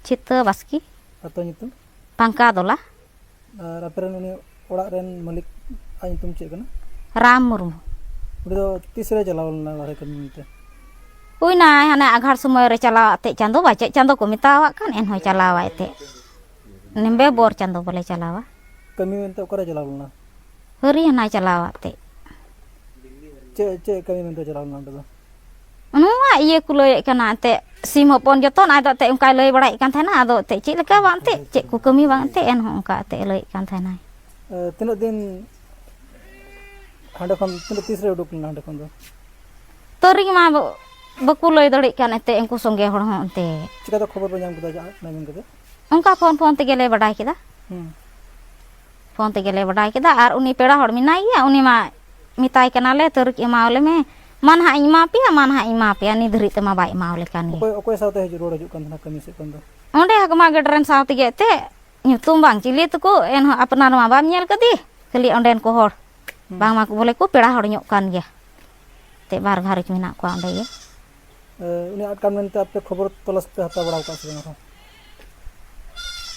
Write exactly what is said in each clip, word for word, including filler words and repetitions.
ᱪᱷᱤᱛᱟᱹ ᱵᱟᱥᱠᱮ᱾ ᱟᱹᱛᱩ ᱧᱩᱛᱩᱢ? ᱯᱟᱝᱠᱟ ᱫᱚᱞᱟ᱾ ᱟᱨ ᱟᱯᱮ ᱨᱮᱱ ᱩᱱᱤ ᱚᱲᱟᱜ ᱨᱮᱱ ᱢᱟᱹᱞᱤᱠ ᱟᱜ ᱧᱩᱛᱩᱢ ᱪᱮᱫ ᱠᱟᱱᱟ? ᱨᱟᱢ ᱢᱩᱨᱢᱩ᱾ ᱩᱱᱤ ᱫᱚ ᱛᱤᱥ ᱨᱮ ᱪᱟᱞᱟᱣ ᱞᱮᱱᱟ ᱵᱟᱦᱨᱮ ᱠᱟᱹᱢᱤ ᱢᱮᱱᱛᱮ? ᱦᱩᱭᱱᱟᱭ ᱦᱟᱱᱮ ᱟᱜᱷᱟᱲ ᱥᱚᱢᱚᱭ ᱨᱮ ᱪᱟᱞᱟᱣ ᱟᱛᱮ, ᱪᱟᱸᱫᱚ ᱵᱟᱪᱮᱫ ᱪᱟᱸᱫᱚ ᱠᱚ ᱢᱮᱛᱟᱣᱟᱜ ᱠᱟᱱ, ᱮᱱᱦᱚᱸᱭ ᱪᱟᱞᱟᱣᱟᱭ ᱛᱮ᱾ ᱱᱚᱵᱷᱮᱢᱵᱚᱨ ᱪᱟᱸᱫᱚ ᱵᱚᱞᱮ ᱪᱟᱞᱟᱣᱟ᱾ ᱠᱟᱹᱢᱤ ᱢᱮᱱᱛᱮ ᱚᱠᱟᱨᱮ ᱪᱟᱞᱟᱣ ᱞᱮᱱᱟ? ᱦᱟᱹᱨᱤ ᱦᱟᱱᱟᱭ ᱪᱟᱞᱟᱣᱟᱜ ᱛᱮ᱾ ᱪᱮᱫ, ᱪᱮᱫ ᱠᱟᱹᱢᱤ ᱢᱮᱱᱛᱮ ᱪᱟᱞᱟᱣ ᱞᱮᱱᱟ ᱚᱸᱰᱮ ᱫᱚ? ᱱᱚᱣᱟ ᱤᱭᱟᱹ ᱠᱚ ᱞᱟᱹᱭᱮᱫ ᱠᱟᱱᱟ ᱮᱱᱛᱮᱫ, ᱥᱤᱢ ᱦᱚᱯᱚᱱ ᱡᱚᱛᱚᱱ᱾ ᱟᱡ ᱫᱚ ᱮᱱᱛᱮᱫ ᱚᱱᱠᱟᱭ ᱞᱟᱹᱭ ᱵᱟᱲᱟᱭᱮᱫ ᱠᱟᱱ ᱛᱟᱦᱮᱱᱟ, ᱟᱫᱚ ᱮᱱᱛᱮᱫ ᱪᱮᱫ ᱞᱮᱠᱟ ᱵᱟᱝ ᱮᱱᱛᱮᱫ, ᱪᱮᱫ ᱠᱚ ᱠᱟᱹᱢᱤ ᱵᱟᱝ ᱮᱱᱛᱮᱫ, ᱮᱱᱦᱚᱸ ᱚᱱᱠᱟ ᱮᱱᱛᱮᱫ ᱞᱟᱹᱭᱮᱫ ᱠᱟᱱ ᱛᱟᱦᱮᱱᱟᱭ᱾ ᱮ, ᱛᱤᱱᱟᱹᱜ ᱫᱤᱱ ᱦᱟᱸᱰᱮ ᱠᱷᱚᱱ, ᱛᱤᱱᱟᱹᱜ, ᱛᱤᱥ ᱨᱮ ᱩᱰᱩᱠ ᱞᱮᱱᱟ ᱦᱟᱸᱰᱮ ᱠᱷᱚᱱ ᱫᱚ? ᱛᱟᱹᱨᱤᱠᱷ ᱢᱟ ᱵᱟ-, ᱵᱟᱠᱚ ᱞᱟᱹᱭ ᱫᱟᱲᱮᱭᱟᱜ ᱠᱟᱱ ᱮᱱᱛᱮᱫ, ᱩᱱᱠᱩ ᱥᱚᱸᱜᱮ ᱦᱚᱲ ᱦᱚᱸ ᱮᱱᱛᱮᱫ᱾ ᱪᱤᱠᱟᱹᱛᱮ ᱠᱷᱚᱵᱚᱨ ᱯᱮ ᱧᱟᱢ ᱠᱮᱫᱟ ᱡᱮ ᱟᱫ ᱮᱱᱟᱭ ᱢᱮᱱ ᱠᱟᱛᱮ? ᱚᱱᱠᱟ ᱯᱷᱳᱱ, ᱯᱷᱳᱱ ᱛᱮᱜᱮ ᱞᱮ ᱵᱟᱰᱟᱭ ᱠᱮᱫᱟ᱾ ᱦᱩᱸ᱾ ᱯᱷᱳᱱ ᱛᱮᱜᱮ ᱞᱮ ᱵᱟᱰᱟᱭ ᱠᱮᱫᱟ᱾ ᱟᱨ ᱩᱱᱤ ᱯᱮᱲᱟ ᱦᱚᱲ ᱢᱮᱱᱟᱭ ᱜᱮᱭᱟ, ᱩᱱᱤ ᱢᱟ ᱢᱮᱛᱟᱭ ᱠᱟᱱᱟᱞᱮ, "ᱛᱟᱹᱨᱤᱠᱷ ᱮᱢᱟᱣᱟᱞᱮ ᱢᱮ, ᱢᱟ ᱱᱟᱦᱟᱜ ᱤᱧ ᱮᱢᱟ ᱯᱮᱭᱟ, ᱢᱟ ᱱᱟᱦᱟᱜ ᱤᱧ ᱮᱢᱟ ᱯᱮᱭᱟ", ᱱᱤᱛ ᱫᱷᱟᱹᱨᱤᱡ ᱛᱮᱢᱟ ᱵᱟᱭ ᱮᱢᱟᱣᱟᱞᱮ ᱠᱟᱱ ᱜᱮ᱾ ᱚᱠᱚᱭ, ᱚᱠᱚᱭ ᱥᱟᱶᱛᱮ ᱦᱤᱡᱩᱜ ᱨᱩᱣᱟᱹᱲ ᱦᱤᱡᱩᱜ ᱠᱟᱱ ᱛᱟᱦᱮᱱᱟ ᱠᱟᱹᱢᱤ ᱥᱮᱫ ᱠᱷᱚᱱ ᱫᱚ? ᱚᱸᱰᱮ ᱦᱟᱠᱢᱟ ᱜᱮᱴ ᱨᱮᱱ ᱥᱟᱶ ᱛᱮᱜᱮ ᱮᱱᱛᱮᱫ, ᱧᱩᱛᱩᱢ ᱵᱟᱝ ᱪᱤᱞᱤ ᱛᱟᱠᱚ, ᱮᱱᱦᱚᱸ ᱟᱯᱱᱟᱨ ᱢᱟ ᱵᱟᱢ ᱧᱮᱞ ᱠᱟᱫᱮ, ᱠᱷᱟᱹᱞᱤ ᱚᱸᱰᱮᱱ ᱠᱚ ᱦᱚᱲ᱾ ᱦᱩᱸ᱾ ᱵᱟᱝᱢᱟ ᱠᱚ ᱵᱚᱞᱮ ᱠᱚ ᱯᱮᱲᱟ ᱦᱚᱲ ᱧᱚᱜ ᱠᱟᱱ ᱜᱮᱭᱟ᱾ ᱮᱱᱛᱮᱫ ᱵᱟᱨ ᱜᱷᱟᱨᱚᱸᱡᱽ ᱢᱮᱱᱟᱜ ᱠᱚᱣᱟ ᱚᱸᱰᱮ ᱜᱮ᱾ ᱮ, ᱩᱱᱤ ᱟᱫ ᱠᱟᱱ ᱢᱮᱱᱛᱮ ᱟᱯᱮ ᱠᱷᱚᱵᱚᱨ ᱛᱚᱞᱟᱥ ᱯᱮ ᱦᱟᱛᱟᱣ ᱵᱟᱲᱟ ᱟᱠᱟᱫ ᱥᱮ ᱵᱟᱝ ᱟᱨᱦᱚᱸ?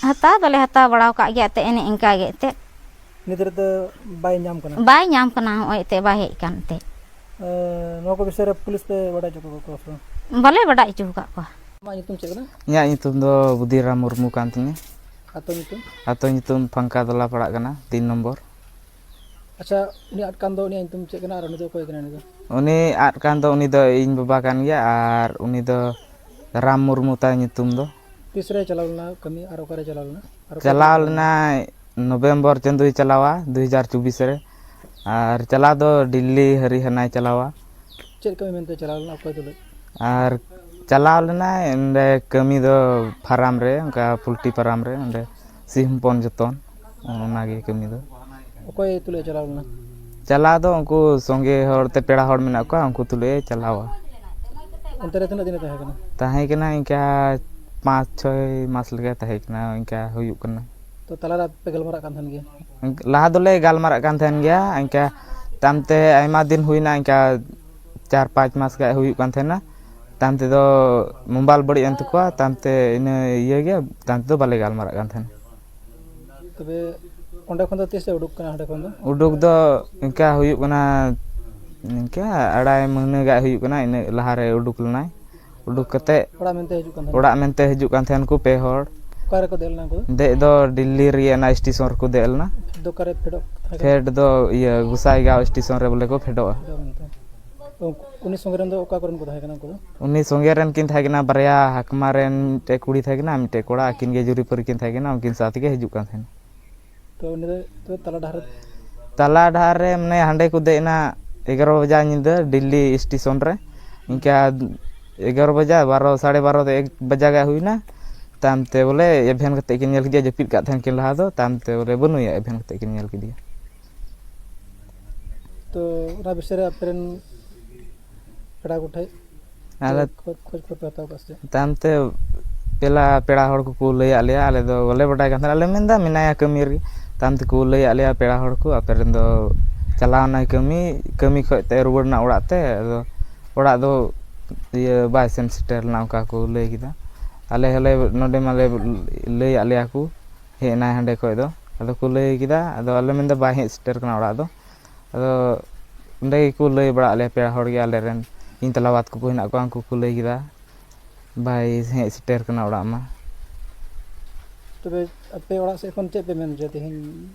ᱦᱟᱛᱟᱣ ᱫᱚᱞᱮ ᱦᱟᱛᱟᱣ ᱵᱟᱲᱟ ᱟᱠᱟᱫ ᱜᱮᱭᱟ, ᱮᱱᱛᱮᱫ ᱮᱱᱮ ᱤᱱᱠᱟ ᱜᱮ ᱮᱱᱛᱮᱫ᱾ ᱱᱤᱛ ᱫᱷᱟᱹᱨᱤᱡ ᱫᱚ ᱵᱟᱭ ᱧᱟᱢ ᱠᱟᱱᱟ? ᱵᱟᱭ ᱧᱟᱢ ᱠᱟᱱᱟ, ᱦᱚᱸᱜᱼᱚᱭ ᱮᱱᱛᱮᱫ ᱵᱟᱭ ᱦᱮᱡ ᱟᱠᱟᱱ ᱮᱱᱛᱮᱫ᱾ ᱮ, ᱱᱚᱣᱟ ᱠᱚ ᱵᱤᱥᱚᱭ ᱨᱮ ᱯᱩᱞᱤᱥ ᱯᱮ ᱵᱟᱰᱟᱭ ᱦᱚᱪᱚ ᱠᱟᱠᱚᱣᱟ ᱥᱮ ᱵᱟᱝ? ᱵᱟᱞᱮ ᱵᱟᱰᱟᱭ ᱦᱚᱪᱚ ᱟᱠᱟᱫ ᱠᱚᱣᱟ᱾ ᱟᱢᱟᱜ ᱧᱩᱛᱩᱢ ᱪᱮᱫ ᱠᱟᱱᱟ? ᱤᱧᱟᱹᱜ ᱧᱩᱛᱩᱢ ᱫᱚ ᱵᱩᱫᱷᱤᱨᱟᱢ ᱢᱩᱨᱢᱩ ᱠᱟᱱ ᱛᱤᱧᱟᱹ᱾ ᱟᱛᱳ ᱧᱩᱛᱩᱢ? ᱟᱛᱳ ᱧᱩᱛᱩᱢ ᱯᱷᱟᱝᱠᱟ ᱫᱚᱞᱟ ᱯᱟᱲᱟᱜ ᱠᱟᱱᱟ, ᱛᱤᱱ ᱱᱚᱢᱵᱚᱨ᱾ ᱟᱪᱪᱷᱟ, ᱩᱱᱤ ᱟᱫ ᱠᱟᱱ ᱫᱚ, ᱩᱱᱤᱭᱟᱜ ᱧᱩᱛᱩᱢ ᱪᱮᱫ ᱠᱟᱱᱟ ᱟᱨ ᱩᱱᱤ ᱫᱚ ᱚᱠᱚᱭ ᱠᱟᱱᱟᱭ ᱩᱱᱤ ᱫᱚ? ᱩᱱᱤ ᱟᱫ ᱠᱟᱱ ᱫᱚ, ᱩᱱᱤ ᱫᱚ ᱤᱧ ᱵᱟᱵᱟ ᱠᱟᱱ ᱜᱮᱭᱟ ᱟᱨ ᱩᱱᱤ ᱫᱚ ᱨᱟᱢ ᱢᱩᱨᱢᱩ ᱛᱟᱭ ᱧᱩᱛᱩᱢ ᱫᱚ᱾ ᱛᱤᱥ ᱨᱮ ᱪᱟᱞᱟᱣ ᱞᱮᱱᱟ ᱠᱟᱹᱢᱤ ᱟᱨ ᱚᱠᱟᱨᱮ ᱪᱟᱞᱟᱣ ᱞᱮᱱᱟ? ᱟᱨ ᱚᱠᱚᱭ ᱪᱟᱞᱟᱣ ᱠᱚ ᱞᱮᱱᱟᱭ ᱱᱚᱵᱷᱮᱢᱵᱚᱨ ᱪᱟᱸᱫᱳᱭ ᱪᱟᱞᱟᱣᱟ, ᱫᱩ ᱦᱟᱡᱟᱨ ᱪᱚᱵᱵᱤᱥ ᱨᱮ᱾ ᱟᱨ ᱪᱟᱞᱟᱣ ᱫᱚ ᱫᱤᱞᱞᱤ ᱦᱟᱹᱨᱤᱦᱟᱱᱟᱭ ᱪᱟᱞᱟᱣᱟ᱾ ᱪᱮᱫ ᱠᱟᱹᱢᱤ ᱢᱮᱱᱛᱮ ᱪᱟᱞᱟᱣ ᱞᱮᱱᱟ, ᱚᱠᱚᱭ ᱛᱩᱞᱩᱡ? ᱟᱨ ᱪᱟᱞᱟᱣ ᱞᱮᱱᱟᱭ ᱚᱸᱰᱮ ᱠᱟᱹᱢᱤ ᱫᱚ ᱯᱷᱟᱨᱟᱢ ᱨᱮ, ᱚᱱᱠᱟ ᱯᱳᱞᱴᱨᱤ ᱯᱷᱟᱨᱟᱢ ᱨᱮ, ᱚᱸᱰᱮ ᱥᱤᱢ ᱦᱚᱯᱚᱱ ᱡᱚᱛᱚᱱ, ᱚᱱᱟᱜᱮ ᱠᱟᱹᱢᱤ ᱫᱚ᱾ ᱚᱠᱚᱭ ᱛᱩᱞᱩᱡ ᱮ ᱪᱟᱞᱟᱣ ᱞᱮᱱᱟ? ᱪᱟᱞᱟᱣ ᱫᱚ ᱩᱱᱠᱩ ᱥᱚᱸᱜᱮ ᱦᱚᱲ ᱛᱮ, ᱯᱮᱲᱟ ᱦᱚᱲ ᱢᱮᱱᱟᱜ ᱠᱚᱣᱟ, ᱩᱱᱠᱩ ᱛᱩᱞᱩᱡ ᱮ ᱪᱟᱞᱟᱣᱟ᱾ ᱚᱱᱛᱮ ᱨᱮ ᱛᱤᱱᱟᱹᱜ ᱫᱤᱱ ᱮ ᱛᱟᱦᱮᱸ ᱠᱟᱱᱟ? ᱛᱟᱦᱮᱸ ᱠᱟᱱᱟ ᱤᱱᱠᱟ ᱯᱟᱸᱪ ᱪᱷᱚᱭ ᱢᱟᱥ ᱞᱮᱠᱟ ᱛᱟᱦᱮᱸ ᱠᱟᱱᱟ, ᱤᱱᱠᱟ ᱦᱩᱭᱩᱜ ᱠᱟᱱᱟ᱾ ᱛᱚ ᱛᱟᱞᱟ ᱨᱮ ᱟᱯᱮ ᱯᱮ ᱜᱟᱞᱢᱟᱨᱟᱜ ᱠᱟᱱ ᱛᱟᱦᱮᱱ ᱜᱮᱭᱟ? ᱞᱟᱦᱟ ᱫᱚᱞᱮ ᱜᱟᱞᱢᱟᱨᱟᱜ ᱠᱟᱱ ᱛᱟᱦᱮᱱ ᱜᱮᱭᱟ, ᱤᱱᱠᱟ ᱛᱟᱭᱚᱢ ᱛᱮ ᱟᱭᱢᱟ ᱫᱤᱱ ᱦᱩᱭᱱᱟ, ᱤᱱᱠᱟ ᱪᱟᱨ ᱯᱟᱸᱪ ᱢᱟᱥ ᱜᱟᱱ ᱦᱩᱭᱩᱜ ᱠᱟᱱ ᱛᱟᱦᱮᱱᱟ᱾ ᱛᱟᱭᱚᱢ ᱛᱮᱫᱚ ᱢᱳᱵᱟᱭᱤᱞ ᱵᱟᱹᱲᱤᱡ ᱮᱱ ᱛᱟᱠᱚᱣᱟ, ᱛᱟᱭᱚᱢ ᱛᱮ ᱤᱱᱟᱹ ᱤᱭᱟᱹ ᱜᱮ, ᱛᱟᱭᱚᱢ ᱛᱮᱫᱚ ᱵᱟᱞᱮ ᱜᱟᱞᱢᱟᱨᱟᱜ ᱠᱟᱱ ᱛᱟᱦᱮᱱᱟ᱾ ᱛᱚᱵᱮ ᱚᱸᱰᱮ ᱠᱷᱚᱱ ᱫᱚ ᱛᱤᱥ ᱮ ᱩᱰᱩᱠ ᱠᱟᱱᱟ? ᱦᱟᱸᱰᱮ ᱠᱷᱚᱱ ᱫᱚ ᱩᱰᱩᱠ ᱫᱚ ᱤᱱᱠᱟ ᱦᱩᱭᱩᱜ ᱠᱟᱱᱟ, ᱤᱱᱠᱟ ᱟᱲᱟᱭ ᱢᱟᱹᱦᱱᱟᱹ ᱜᱟᱱ ᱦᱩᱭᱩᱜ ᱠᱟᱱᱟ, ᱤᱱᱟᱹ ᱞᱟᱦᱟᱨᱮ ᱩᱰᱩᱠ ᱞᱮᱱᱟᱭ᱾ ᱩᱰᱩᱠ ᱠᱟᱛᱮ ᱚᱲᱟᱜ ᱢᱮᱱᱛᱮ ᱦᱤᱡᱩᱜ ᱠᱟᱱ ᱛᱟᱦᱮᱱᱟ? ᱚᱲᱟᱜ ᱢᱮᱱᱛᱮ ᱦᱤᱡᱩᱜ ᱠᱟᱱ ᱛᱟᱦᱮᱱ ᱠᱚ ᱯᱮ ᱦᱚᱲ᱾ ᱚᱠᱟ ᱨᱮᱠᱚ ᱫᱮᱡ ᱞᱮᱱᱟ ᱩᱱᱠᱩ ᱫᱚ? ᱫᱮᱡ ᱫᱚ ᱫᱤᱞᱞᱤ ᱨᱮᱭᱟᱜ ᱚᱱᱟ ᱥᱴᱮᱥᱚᱱ ᱨᱮᱠᱚ ᱫᱮᱡ ᱞᱮᱱᱟ᱾ ᱯᱷᱮᱰ ᱫᱚ ᱚᱠᱟ ᱨᱮ ᱯᱷᱮᱰᱚᱜ ᱛᱟᱦᱮᱸ ᱠᱟᱱᱟ? ᱯᱷᱮᱰ ᱫᱚ ᱤᱭᱟᱹ ᱜᱩᱥᱟᱭᱜᱟᱸᱣ ᱥᱴᱮᱥᱚᱱ ᱨᱮ ᱵᱚᱞᱮ ᱠᱚ ᱯᱷᱮᱰᱚᱜᱼᱟ᱾ ᱯᱷᱮᱰᱚᱜᱼᱟ ᱢᱮᱱᱛᱮ᱾ ᱛᱚ ᱩᱱᱠᱩ, ᱩᱱᱤ ᱥᱚᱸᱜᱮ ᱨᱮᱱ ᱫᱚ ᱚᱠᱟ ᱠᱚᱨᱮᱱ ᱠᱚ ᱛᱟᱦᱮᱸ ᱠᱟᱱᱟ ᱩᱱᱠᱩ ᱫᱚ? ᱩᱱᱤ ᱥᱚᱸᱜᱮ ᱨᱮᱱ ᱠᱤᱱ ᱛᱟᱦᱮᱸ ᱠᱟᱱᱟ ᱵᱟᱨᱭᱟ, ᱦᱟᱠᱢᱟ ᱨᱮᱱ ᱢᱤᱫᱴᱮᱡ ᱠᱩᱲᱤ ᱛᱟᱦᱮᱸ ᱠᱟᱱᱟ, ᱢᱤᱫᱴᱮᱡ ᱠᱚᱲᱟ, ᱟᱹᱠᱤᱱ ᱜᱮ ᱡᱩᱨᱤᱯᱟᱹᱨᱤ ᱠᱤᱱ ᱛᱟᱦᱮᱸ ᱠᱟᱱᱟ, ᱩᱱᱠᱤᱱ ᱥᱟᱶ ᱛᱮᱜᱮ ᱦᱤᱡᱩᱜ ᱠᱟᱱ ᱛᱟᱦᱮᱱᱟ᱾ ᱛᱚ ᱩᱱᱤ ᱫᱚ, ᱛᱚ ᱛᱟᱞᱟ ᱰᱟᱦᱟᱨ ᱨᱮ? ᱛᱟᱞᱟ ᱰᱟᱦᱟᱨ ᱨᱮ ᱢᱟᱱᱮ ᱦᱟᱸᱰᱮ ᱠᱚ ᱫᱮᱡ ᱮᱱᱟ ᱮᱜᱟᱨᱚ ᱵᱟᱡᱟ ᱧᱤᱫᱟᱹ ᱫᱤᱞᱞᱤ ᱥᱴᱮᱥᱚᱱ ᱨᱮ, ᱤᱱᱠᱟ ᱮᱜᱟᱨᱚ ᱵᱟᱡᱟ, ᱵᱟᱨᱚ, ᱥᱟᱲᱮ ᱵᱟᱨᱚ ᱫᱚ ᱮᱠ ᱵᱟᱡᱟ ᱜᱟᱱ ᱦᱩᱭᱱᱟ᱾ ᱛᱟᱭᱚᱢ ᱛᱮ ᱵᱚᱞᱮ ᱮᱵᱷᱮᱱ ᱠᱟᱛᱮ ᱠᱤᱱ ᱧᱮᱞ ᱠᱮᱫᱮᱭᱟ, ᱡᱟᱹᱯᱤᱫ ᱠᱟᱜ ᱛᱟᱦᱮᱱ ᱠᱤᱱ ᱞᱟᱦᱟ ᱫᱚ, ᱛᱟᱭᱚᱢ ᱛᱮ ᱵᱚᱞᱮ ᱵᱟᱹᱱᱩᱭᱟ, ᱮᱵᱷᱮᱱ ᱠᱟᱛᱮ ᱠᱤᱱ ᱧᱮᱞ ᱠᱮᱫᱮᱭᱟ᱾ ᱛᱚ ᱚᱱᱟ ᱵᱤᱥᱚᱭ ᱨᱮ ᱟᱯᱮ ᱨᱮᱱ ᱯᱮᱲᱟ ᱠᱚᱴᱷᱮᱡ ᱟᱞᱮ ᱠᱷᱚᱡᱽ, ᱠᱷᱚᱡᱽ ᱠᱷᱚᱵᱚᱨ ᱯᱮ ᱦᱟᱛᱟᱣ ᱠᱟᱜ ᱥᱮ ᱪᱮᱫ? ᱛᱟᱭᱚᱢ ᱛᱮ ᱯᱮᱞᱟ ᱯᱮᱲᱟ ᱦᱚᱲ ᱠᱚᱠᱚ ᱞᱟᱹᱭᱟᱫ ᱞᱮᱭᱟ, ᱟᱞᱮ ᱫᱚ ᱵᱟᱞᱮ ᱵᱟᱰᱟᱭ ᱠᱟᱱ ᱛᱟᱦᱮᱱᱟ, ᱟᱞᱮ ᱢᱮᱱᱫᱟ ᱢᱮᱱᱟᱭᱟ ᱠᱟᱹᱢᱤ ᱨᱮᱜᱮ᱾ ᱛᱟᱭᱚᱢ ᱛᱮᱠᱚ ᱞᱟᱹᱭᱟᱫ ᱞᱮᱭᱟ ᱯᱮᱲᱟ ᱦᱚᱲ ᱠᱚ, ᱟᱯᱮ ᱨᱮᱱ ᱫᱚ ᱪᱟᱞᱟᱣ ᱮᱱᱟᱭ ᱠᱟᱹᱢᱤ, ᱠᱟᱹᱢᱤ ᱠᱷᱚᱡ ᱛᱮ ᱨᱩᱣᱟᱹᱲ ᱮᱱᱟ ᱚᱲᱟᱜ ᱛᱮ, ᱟᱫᱚ ᱚᱲᱟᱜ ᱫᱚ ᱤᱭᱟᱹ ᱵᱟᱭ ᱥᱮᱱ ᱥᱮᱴᱮᱨ ᱞᱮᱱᱟ, ᱚᱱᱠᱟ ᱠᱚ ᱞᱟᱹᱭ ᱠᱮᱫᱟ᱾ ᱟᱞᱮ ᱦᱚᱸᱞᱮ ᱱᱚᱰᱮ ᱢᱟᱞᱮ ᱞᱟᱹᱭᱟᱫ ᱞᱮᱭᱟ ᱠᱚ, ᱦᱮᱡ ᱮᱱᱟᱭ ᱦᱟᱸᱰᱮ ᱠᱷᱚᱡ ᱫᱚ, ᱟᱫᱚ ᱠᱚ ᱞᱟᱹᱭ ᱠᱮᱫᱟ, ᱟᱫᱚ ᱟᱞᱮ ᱢᱮᱱᱫᱟ ᱵᱟᱭ ᱦᱮᱡ ᱥᱮᱴᱮᱨ ᱠᱟᱱᱟ ᱚᱲᱟᱜ ᱫᱚ᱾ ᱟᱫᱚ ᱚᱸᱰᱮ ᱜᱮᱠᱚ ᱞᱟᱹᱭ ᱵᱟᱲᱟ ᱟᱫ ᱞᱮᱭᱟ ᱯᱮᱲᱟ ᱦᱚᱲ ᱜᱮ, ᱟᱞᱮ ᱨᱮᱱ ᱤᱧ ᱛᱟᱞᱟ ᱵᱟᱫ ᱠᱚᱠᱚ ᱦᱮᱱᱟᱜ ᱠᱚᱣᱟ, ᱩᱱᱠᱩ ᱠᱚ ᱞᱟᱹᱭ ᱠᱮᱫᱟ ᱵᱟᱭ ᱦᱮᱡ ᱥᱮᱴᱮᱨ ᱠᱟᱱᱟ ᱚᱲᱟᱜ ᱢᱟ᱾ ᱛᱚᱵᱮ ᱟᱯᱮ ᱚᱲᱟᱜ ᱥᱮᱫ ᱠᱷᱚᱱ ᱪᱮᱫ ᱯᱮ ᱢᱮᱱ ᱦᱚᱪᱚᱭᱟ ᱛᱮᱦᱮᱧ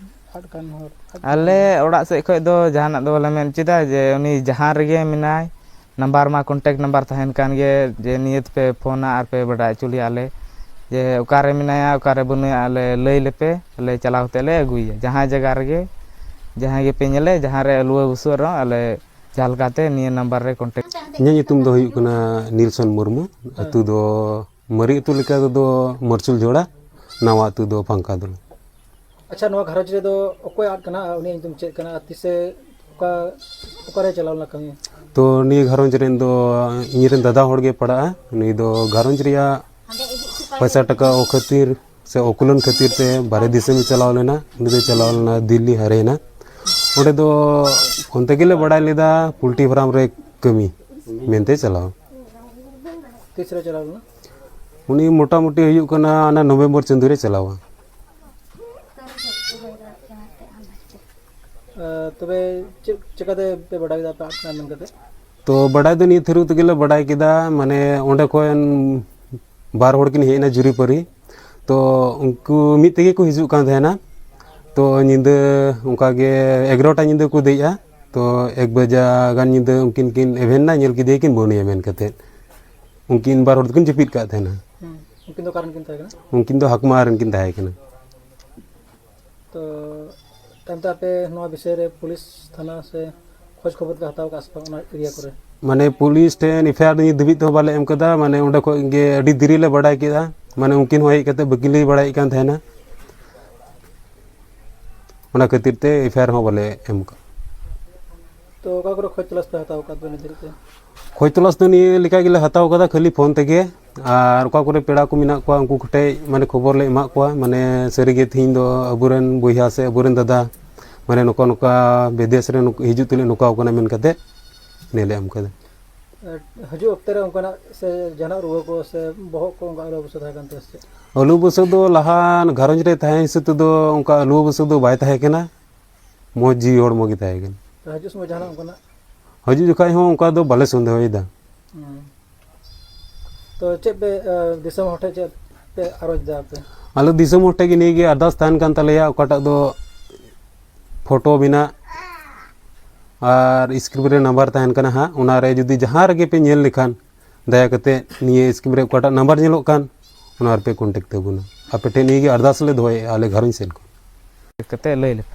ᱟᱫ ᱠᱟᱱ ᱦᱚᱲ? ᱟᱫ ᱠᱟᱱ ᱟᱞᱮ ᱦᱚᱲ? ᱚᱲᱟᱜ ᱥᱮᱫ ᱠᱷᱚᱡ ᱫᱚ ᱡᱟᱦᱟᱱᱟᱜ ᱫᱚ ᱵᱟᱞᱮ ᱢᱮᱱ ᱦᱚᱪᱚᱭᱮᱫᱟ, ᱡᱮ ᱩᱱᱤ ᱡᱟᱦᱟᱸ ᱨᱮᱜᱮ ᱢᱮᱱᱟᱭ, ᱱᱟᱢᱵᱟᱨ ᱢᱟ ᱠᱚᱱᱴᱮᱠᱴ ᱱᱟᱢᱵᱟᱨ ᱛᱟᱦᱮᱱ ᱠᱟᱱ ᱜᱮ, ᱡᱮ ᱱᱤᱭᱟᱹ ᱛᱮᱯᱮ ᱯᱷᱳᱱᱟ ᱟᱨ ᱯᱮ ᱵᱟᱰᱟᱭ ᱦᱚᱪᱚ ᱞᱮᱭᱟ ᱟᱞᱮ, ᱡᱮ ᱚᱠᱟᱨᱮ ᱢᱮᱱᱟᱭᱟ, ᱚᱠᱟᱨᱮ ᱵᱟᱹᱱᱩᱭᱟ, ᱟᱞᱮ ᱞᱟᱹᱭ ᱞᱮᱯᱮ, ᱟᱞᱮ ᱪᱟᱞᱟᱣ ᱠᱟᱛᱮ ᱞᱮ ᱟᱹᱜᱩᱭᱮᱭᱟ᱾ ᱡᱟᱦᱟᱸ ᱡᱟᱭᱜᱟ ᱨᱮᱜᱮ, ᱡᱟᱦᱟᱸᱭ ᱜᱮᱯᱮ ᱧᱮᱞᱮ, ᱡᱟᱦᱟᱸ ᱨᱮ ᱟᱹᱞᱩᱣᱟᱹ ᱵᱩᱥᱩᱵ ᱨᱮᱦᱚᱸ, ᱟᱞᱮ ᱡᱟᱦᱟᱸ ᱞᱮᱠᱟᱛᱮ ᱱᱤᱭᱟᱹ ᱱᱟᱢᱵᱟᱨ ᱨᱮ ᱠᱚᱱᱴᱮᱠᱴ᱾ ᱤᱧᱟᱹᱜ ᱧᱩᱛᱩᱢ ᱫᱚ ᱦᱩᱭᱩᱜ ᱠᱟᱱᱟ ᱱᱤᱞᱥᱚᱱ ᱢᱩᱨᱢᱩ᱾ ᱦᱮᱸ᱾ ᱟᱹᱛᱩ ᱫᱚ ᱢᱟᱨᱮ ᱟᱹᱛᱩ ᱞᱮᱠᱟ ᱛᱮᱫᱚ ᱢᱟᱨᱪᱩᱞ ᱡᱚᱲᱟ, ᱱᱟᱣᱟ ᱟᱹᱛᱩ ᱫᱚ ᱯᱟᱝᱠᱟᱫᱩᱞ᱾ ᱟᱪᱪᱷᱟ, ᱱᱚᱣᱟ ᱜᱷᱟᱨᱚᱸᱡᱽ ᱨᱮᱫᱚ ᱚᱠᱚᱭ ᱟᱫ ᱠᱟᱱᱟ ᱟᱨ ᱩᱱᱤᱭᱟᱜ ᱧᱩᱛᱩᱢ ᱪᱮᱫ ᱠᱟᱱᱟ ᱟᱨ ᱛᱤᱥᱮ ᱚᱠᱟ, ᱚᱠᱟᱨᱮ ᱪᱟᱞᱟᱣ ᱞᱮᱱᱟ ᱠᱟᱹᱢᱤ? ᱛᱚ ᱱᱤᱭᱟᱹ ᱜᱷᱟᱨᱚᱸᱡᱽ ᱨᱮᱱ ᱫᱚ ᱤᱧ ᱨᱮᱱ ᱫᱟᱫᱟ ᱦᱚᱲ ᱜᱮ ᱯᱟᱲᱟᱜᱼᱟ᱾ ᱱᱩᱭ ᱫᱚ ᱜᱷᱟᱨᱚᱸᱡᱽ ᱨᱮᱭᱟᱜ ᱯᱚᱭᱥᱟ ᱴᱟᱠᱟ ᱚ ᱠᱷᱟᱹᱛᱤᱨ ᱥᱮ ᱚᱠᱩᱞᱟᱹᱱ ᱠᱷᱟᱹᱛᱤᱨ ᱛᱮ ᱵᱟᱨᱦᱮ ᱫᱤᱥᱚᱢᱮ ᱪᱟᱞᱟᱣ ᱞᱮᱱᱟ᱾ ᱩᱱᱤ ᱫᱚᱭ ᱪᱟᱞᱟᱣ ᱞᱮᱱᱟ ᱫᱤᱞᱞᱤ ᱦᱟᱨᱮᱭᱱᱟ᱾ ᱚᱸᱰᱮ ᱫᱚ ᱚᱱᱛᱮ ᱜᱮᱞᱮ ᱵᱟᱲᱟᱭ ᱞᱮᱫᱟ ᱯᱳᱞᱴᱨᱤ ᱯᱷᱟᱨᱢ ᱨᱮ ᱠᱟᱹᱢᱤ ᱢᱮᱱᱛᱮ ᱪᱟᱞᱟᱣ᱾ ᱛᱤᱥ ᱨᱮ ᱪᱟᱞᱟᱣ ᱞᱮᱱᱟ? ᱩᱱᱤ ᱢᱚᱴᱟᱢᱩᱴᱤ ᱦᱩᱭᱩᱜ ᱠᱟᱱᱟ ᱚᱱᱟ ᱱᱚᱵᱷᱮᱢᱵᱚᱨ ᱪᱟᱸᱫᱳ ᱨᱮ ᱪᱟᱞᱟᱣᱟ᱾ ᱟᱨ ᱛᱚᱵᱮ ᱪᱮᱫ ᱪᱮᱠᱟᱛᱮ ᱯᱮ ᱵᱟᱰᱟᱭ ᱠᱮᱫᱟ ᱟᱯᱮ ᱟᱯᱱᱟᱨ ᱢᱮᱱ ᱠᱟᱛᱮ? ᱛᱚ ᱵᱟᱰᱟᱭ ᱫᱚ ᱱᱤᱭᱟᱹ ᱛᱷᱨᱩ ᱛᱮᱜᱮ ᱞᱮ ᱵᱟᱰᱟᱭ ᱠᱮᱫᱟ, ᱢᱟᱱᱮ ᱚᱸᱰᱮ ᱠᱷᱚᱱ ᱵᱟᱨ ᱦᱚᱲ ᱠᱤᱱ ᱦᱮᱡ ᱮᱱᱟ ᱡᱩᱨᱤᱯᱟᱹᱨᱤ᱾ ᱛᱚ ᱩᱱᱠᱩ ᱢᱤᱫ ᱛᱮᱜᱮ ᱠᱚ ᱦᱤᱡᱩᱜ ᱠᱟᱱ ᱛᱟᱦᱮᱱᱟ᱾ ᱛᱚ ᱧᱤᱫᱟᱹ ᱚᱱᱠᱟ ᱜᱮ ᱮᱜᱟᱨᱚᱴᱟ ᱧᱤᱫᱟᱹ ᱠᱚ ᱫᱮᱡᱼᱟ᱾ ᱛᱚ ᱮᱠ ᱵᱟᱡᱟ ᱜᱟᱱ ᱧᱤᱫᱟᱹ ᱩᱱᱠᱤᱱ ᱠᱤᱱ ᱮᱵᱷᱮᱱ ᱮᱱᱟ, ᱧᱮᱞ ᱠᱮᱫᱮᱭᱟ ᱠᱤᱱ ᱵᱟᱹᱱᱩᱭᱟ ᱢᱮᱱ ᱠᱟᱛᱮᱫ᱾ ᱩᱱᱠᱤᱱ ᱵᱟᱨ ᱦᱚᱲ ᱫᱚᱠᱤᱱ ᱡᱟᱹᱯᱤᱫ ᱠᱟᱜ ᱛᱟᱦᱮᱱᱟ᱾ ᱦᱩᱸ᱾ ᱩᱱᱠᱤᱱ ᱫᱚ ᱚᱠᱟ ᱨᱮᱱ ᱠᱤᱱ ᱛᱟᱦᱮᱸ ᱠᱟᱱᱟ? ᱩᱱᱠᱤᱱ ᱫᱚ ᱦᱟᱠᱢᱟ ᱨᱮᱱ ᱠᱤᱱ ᱛᱟᱦᱮᱸ ᱠᱟᱱᱟ᱾ ᱛᱚ ᱛᱟᱭᱚᱢ ᱛᱮ ᱟᱯᱮ ᱱᱚᱣᱟ ᱵᱤᱥᱚᱭ ᱨᱮ ᱯᱩᱞᱤᱥ ᱛᱷᱟᱱᱟ ᱥᱮ ᱠᱷᱳᱡᱽ ᱠᱷᱚᱵᱚᱨ ᱯᱮ ᱦᱟᱛᱟᱣ ᱠᱟᱜᱼᱟ ᱥᱮ ᱵᱟᱝ ᱚᱱᱟ ᱮᱨᱤᱭᱟ ᱠᱚᱨᱮ? ᱢᱟᱱᱮ ᱯᱩᱞᱤᱥ ᱴᱷᱮᱱ ᱮᱯᱷ ᱟᱭ ᱟᱨ ᱱᱤᱛ ᱫᱷᱟᱹᱵᱤᱡ ᱛᱮᱦᱚᱸ ᱵᱟᱞᱮ ᱮᱢ ᱠᱟᱫᱟ᱾ ᱢᱟᱱᱮ ᱚᱸᱰᱮ ᱠᱷᱚᱱ ᱜᱮ ᱟᱹᱰᱤ ᱫᱮᱨᱤ ᱞᱮ ᱵᱟᱲᱟᱭ ᱠᱮᱫᱟ᱾ ᱢᱟᱱᱮ ᱩᱱᱠᱤᱱ ᱦᱚᱸ ᱦᱮᱡ ᱠᱟᱛᱮ ᱵᱟᱹᱠᱤᱱ ᱞᱟᱹᱭ ᱵᱟᱲᱟᱭᱮᱫ ᱠᱟᱱ ᱛᱟᱦᱮᱱᱟ᱾ ᱚᱱᱟ ᱠᱷᱟᱹᱛᱤᱨ ᱛᱮ ᱮᱯᱷ ᱟᱭ ᱟᱨ ᱦᱚᱸ ᱵᱟᱞᱮ ᱮᱢ ᱠᱟᱜᱼᱟ᱾ ᱛᱚ ᱚᱠᱟ ᱠᱚᱨᱮ ᱠᱷᱚᱡᱽ ᱛᱚᱞᱟᱥ ᱯᱮ ᱦᱟᱛᱟᱣ ᱟᱠᱟᱫ ᱵᱮᱱᱟ ᱱᱤᱛ ᱫᱷᱟᱹᱵᱤᱡ ᱛᱮ? ᱠᱷᱚᱡᱽ ᱛᱚᱞᱟᱥ ᱫᱚ ᱱᱤᱭᱟᱹ ᱞᱮᱠᱟ ᱜᱮᱞᱮ ᱦᱟᱛᱟᱣ ᱠᱟᱫᱟ ᱠᱷᱟᱹᱞᱤ ᱯᱷᱳᱱ ᱛᱮᱜᱮ᱾ ᱟᱨ ᱚᱠᱟ ᱠᱚᱨᱮ ᱯᱮᱲᱟ ᱠᱚ ᱢᱮᱱᱟᱜ ᱠᱚᱣᱟ ᱩᱱᱠᱩ ᱠᱚᱴᱷᱮᱡ ᱢᱟᱱᱮ ᱠᱷᱚᱵᱚᱨ ᱞᱮ ᱮᱢᱟᱜ ᱠᱚᱣᱟ, ᱢᱟᱱᱮ ᱥᱟᱹᱨᱤᱜᱮ ᱛᱤᱦᱤᱧ ᱫᱚ ᱟᱵᱚᱨᱮᱱ ᱵᱚᱭᱦᱟ ᱥᱮ ᱟᱵᱚᱨᱮᱱ ᱫᱟᱫᱟ ᱢᱟᱱᱮ ᱱᱚᱝᱠᱟ ᱱᱚᱝᱠᱟ ᱵᱤᱫᱮᱥ ᱨᱮ ᱱᱩᱠᱩ ᱦᱤᱡᱩᱜ ᱛᱩᱞᱩᱡ ᱱᱚᱝᱠᱟ ᱠᱟᱱᱟ ᱢᱮᱱ ᱠᱟᱛᱮ ᱱᱤᱭᱟᱹ ᱞᱮ ᱮᱢ ᱠᱟᱫᱟ᱾ ᱟᱨ ᱦᱤᱡᱩᱜ ᱚᱠᱛᱮ ᱨᱮ ᱚᱱᱠᱟᱱᱟᱜ ᱥᱮ ᱡᱟᱦᱟᱱᱟᱜ ᱨᱩᱣᱟᱹ ᱠᱚ ᱥᱮ ᱵᱚᱦᱚᱜ ᱠᱚ ᱚᱱᱠᱟ ᱟᱹᱞᱩ ᱵᱩᱥᱟᱹ ᱛᱟᱦᱮᱸ ᱠᱟᱱ ᱛᱟᱭᱟ ᱥᱮ ᱪᱮᱫ? ᱟᱹᱞᱩ ᱵᱩᱥᱟᱹ ᱫᱚ ᱞᱟᱦᱟ ᱜᱷᱟᱨᱚᱸᱡᱽ ᱨᱮ ᱛᱟᱦᱮᱸ ᱦᱤᱥᱟᱹᱵ ᱛᱮᱫᱚ ᱚᱱᱠᱟ ᱟᱹᱞᱩ ᱵᱩᱥᱟᱹ ᱫᱚ ᱵᱟᱭ ᱛᱟᱦᱮᱸ ᱠᱟᱱᱟ, ᱢᱚᱡᱽ ᱡᱤᱣᱤ ᱦᱚᱲᱢᱚ ᱜᱮ ᱛᱟᱦᱮᱸ ᱠᱟᱱᱟ᱾ ᱛᱚ ᱦᱤᱡᱩᱜ ᱥᱚᱢᱚᱭ ᱡᱟᱦᱟᱱᱟᱜ ᱚᱱᱠᱟᱱᱟᱜ? ᱦᱤᱡᱩᱜ ᱡᱚᱠᱷᱟᱡ ᱦᱚᱸ ᱚᱱᱠᱟ ᱫᱚ ᱵᱟᱞᱮ ᱥᱚᱱᱫᱮᱦᱚᱭᱮᱫᱟ᱾ ᱦᱩᱸ᱾ ᱛᱚ ᱪᱮᱫ ᱯᱮ, ᱟᱸ, ᱫᱤᱥᱚᱢ ᱦᱚᱲ ᱴᱷᱮᱱ ᱪᱮᱫ ᱯᱮ ᱟᱨᱚᱡᱽ ᱮᱫᱟ ᱟᱯᱮ? ᱟᱞᱮ ᱫᱤᱥᱚᱢ ᱦᱚᱲ ᱴᱷᱮᱱ ᱜᱮ ᱱᱤᱭᱟᱹ ᱜᱮ ᱟᱨᱫᱟᱥ ᱛᱟᱦᱮᱱ ᱠᱟᱱ ᱛᱟᱞᱮᱭᱟ, ᱚᱠᱟᱴᱟᱜ ᱫᱚ ᱯᱷᱳᱴᱳ ᱢᱮᱱᱟᱜ ᱟᱨ ᱥᱠᱨᱤᱱ ᱨᱮ ᱱᱟᱢᱵᱟᱨ ᱛᱟᱦᱮᱱ ᱠᱟᱱᱟ ᱦᱟᱸᱜ, ᱚᱱᱟ ᱨᱮ ᱡᱩᱫᱤ ᱡᱟᱦᱟᱸ ᱨᱮᱜᱮ ᱯᱮ ᱧᱮᱞ ᱞᱮᱠᱷᱟᱱ ᱫᱟᱭᱟ ᱠᱟᱛᱮ ᱱᱤᱭᱟᱹ ᱥᱠᱨᱤᱱ ᱨᱮ ᱚᱠᱟᱴᱟᱜ ᱱᱟᱢᱵᱟᱨ ᱧᱮᱞᱚᱜ ᱠᱟᱱ ᱚᱱᱟ ᱨᱮᱯᱮ ᱠᱚᱱᱴᱮᱠᱴ ᱛᱟᱵᱚᱱᱟ᱾ ᱟᱯᱮ ᱴᱷᱮᱱ ᱱᱤᱭᱟᱹ ᱜᱮ ᱟᱨᱫᱟᱥ ᱞᱮ ᱫᱚᱦᱚᱭᱮᱫᱼᱟ ᱟᱞᱮ ᱜᱷᱟᱨᱚᱸᱡᱽ ᱥᱮᱫ ᱠᱷᱚᱱ᱾ ᱠᱟᱛᱮ ᱞᱟᱹᱭ ᱞᱮᱯᱮ᱾